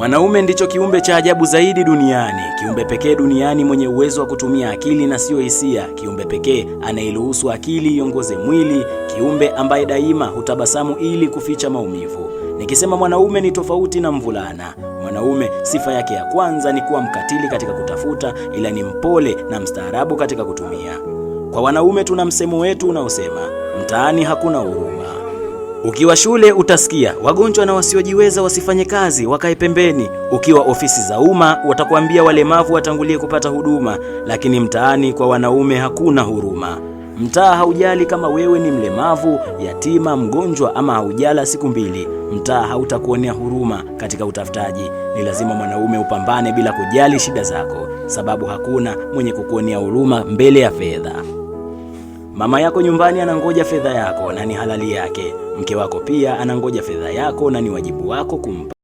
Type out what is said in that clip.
Mwanaume ndicho kiumbe cha ajabu zaidi duniani, kiumbe pekee duniani mwenye uwezo wa kutumia akili na siyo hisia, kiumbe pekee anairuhusu akili iongoze mwili, kiumbe ambaye daima hutabasamu ili kuficha maumivu. Nikisema mwanaume ni tofauti na mvulana. Mwanaume sifa yake ya kwanza ni kuwa mkatili katika kutafuta, ila ni mpole na mstaarabu katika kutumia. Kwa wanaume tuna msemo wetu unaosema mtaani hakuna huruma. Ukiwa shule utasikia wagonjwa na wasiojiweza wasifanye kazi, wakae pembeni. Ukiwa ofisi za umma watakuambia walemavu watangulie kupata huduma, lakini mtaani kwa wanaume hakuna huruma. Mtaa haujali kama wewe ni mlemavu, yatima, mgonjwa ama haujala siku mbili. Mtaa hautakuonea huruma katika utafutaji. Ni lazima mwanaume upambane bila kujali shida zako, sababu hakuna mwenye kukuonea huruma mbele ya fedha. Mama yako nyumbani anangoja fedha yako na ni halali yake. Mke wako pia anangoja fedha yako na ni wajibu wako kumpa.